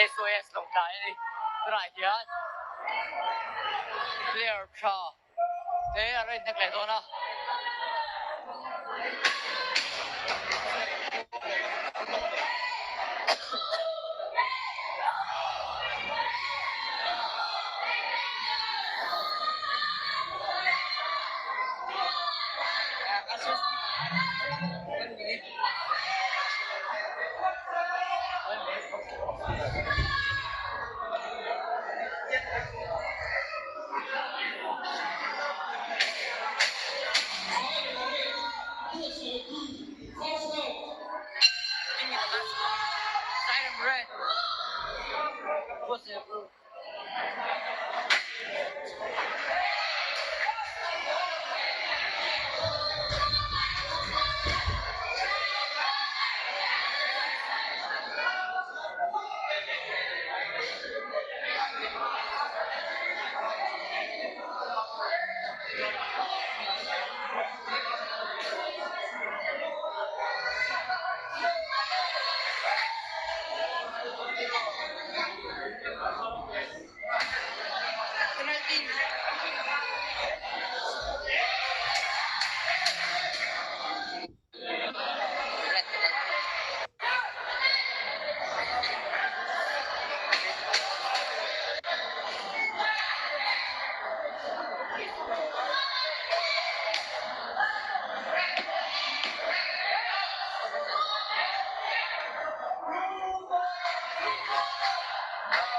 SOS Lawngtlai a ni. Tunah hian player tha te a rawn inhnek leh dawn a.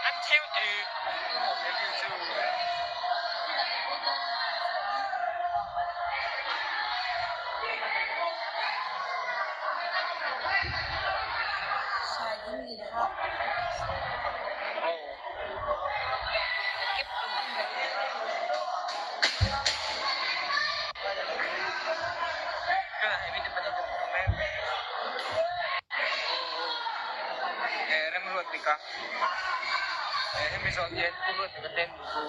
An theu e. Remruatika hemi zawh hian Pu Ruatika ten Pu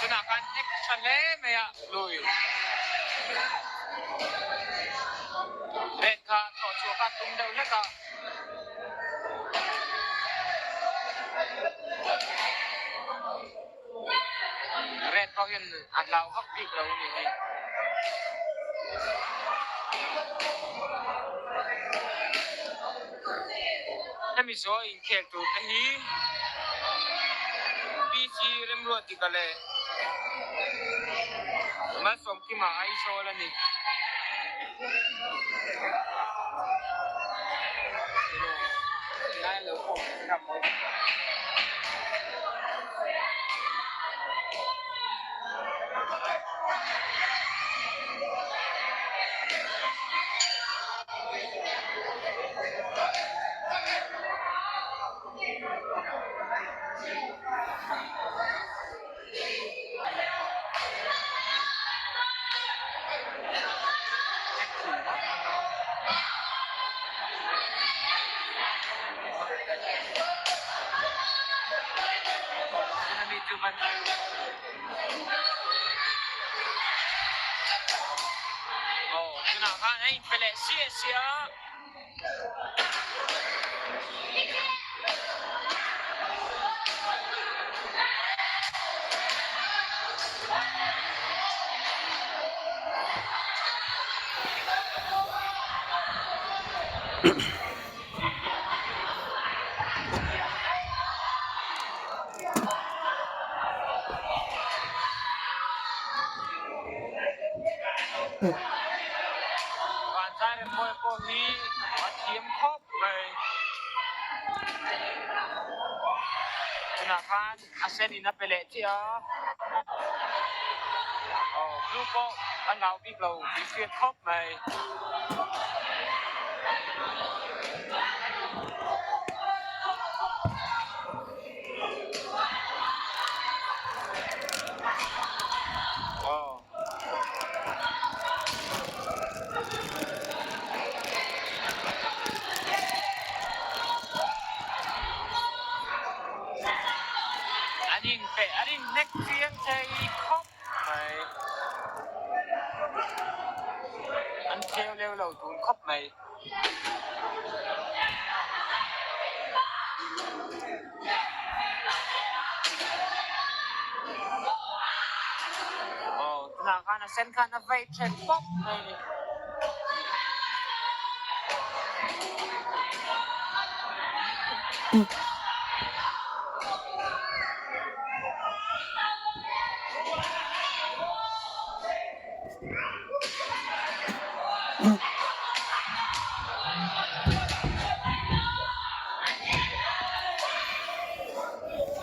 Tunah khan hnek tha hle mai a lui red kha thlawh chhuah kha a tum deuh hlek a. Red pawh hian a hlau vak bik lo a ni hei. Hemi zawi inkhel tur te hi PC Remruatika leh Malsawmkima Aizawl a ni. Aw tunah khan a inpe leh siah siah a. Vanzai remawi pawh hi a thiam khawp mai. Tunah khan a sen in a pe leh chiah a. Aw. Blue pawh a hlau bik lo tih hriat khawp mai. Aw. An inpeh an inhnek chiang thei khawp mai. An theu leu lo dun khawp mai. Aw tunah khan a sen khan a vaih then pawp mai a ni.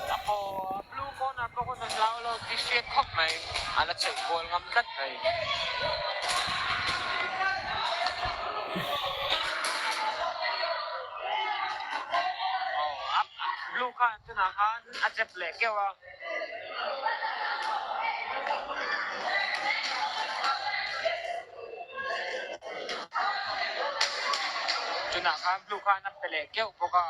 A paw blue corner pawh khawn an hlau lo tih hriat khawp mai, a la chheih kual ngam tlat mai. Aw a blue khan tunah khan a jab leh keuh a. Tunah khan blue khan a pe leh keuh bawk a.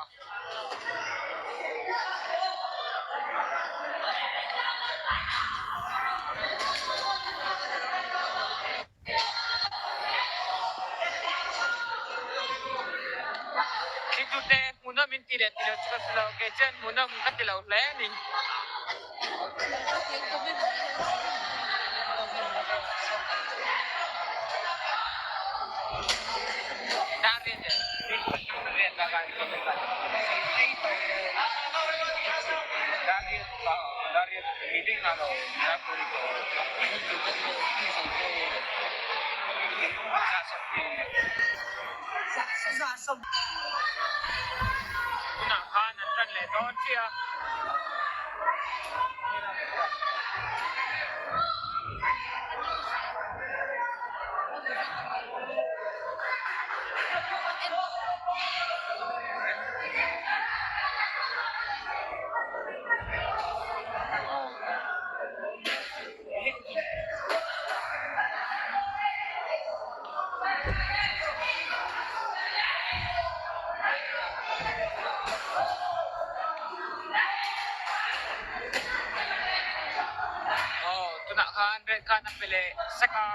Thingtute hmuhnawm in ti leh ti lo chu ka hre lo, kei chuan hmuhnawm ka ti lo hle a ni. Tunah khan an tan leh dawn chiah a. Aw tunah khan red khan a pe leh sek a.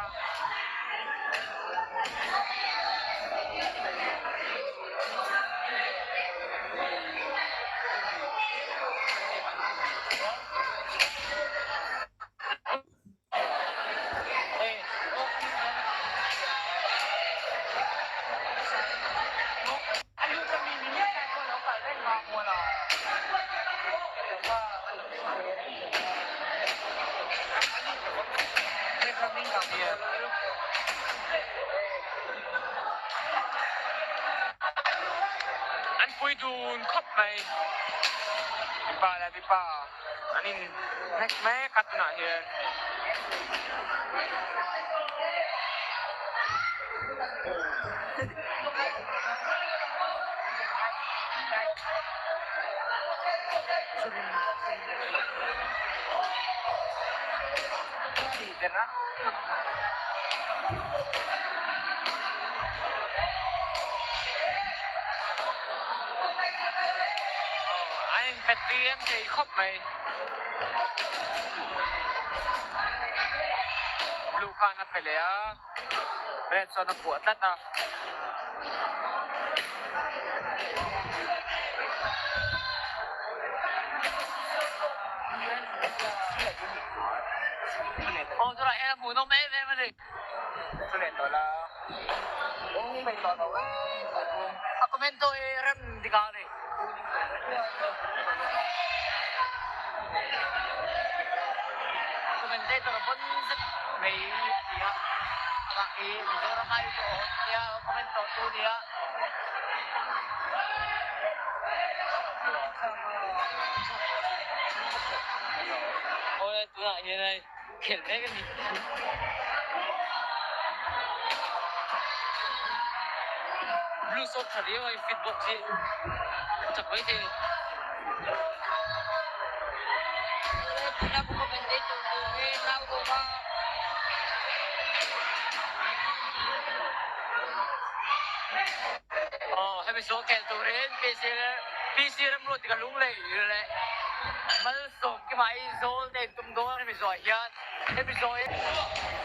An pui dun khawp mai. Mipa leh mipa an in hnek mek a tunah hian. Aw a inpet diam thei khawp mai. Blue khan a pe leh a, red chuan a kuah tlat a. Aw tunah hian a hmuhnawm em em a ni. A comment tawh hi rem dik a ni. Commentator pawn zet mai a ni a, amah hi Mizoram ai pawh a hawn nia comment tawh tu a ni a. Aw. tunah hian khelh mek a ni. Blue sawt tha riau a in fit bawk si chak mai thei ni. Aw hemi saw khel turin PC PC Remruat ka lunglei leh Malsawmkima Aizawl te in tum dawn hemi zawh ah hian hemi zawh hi.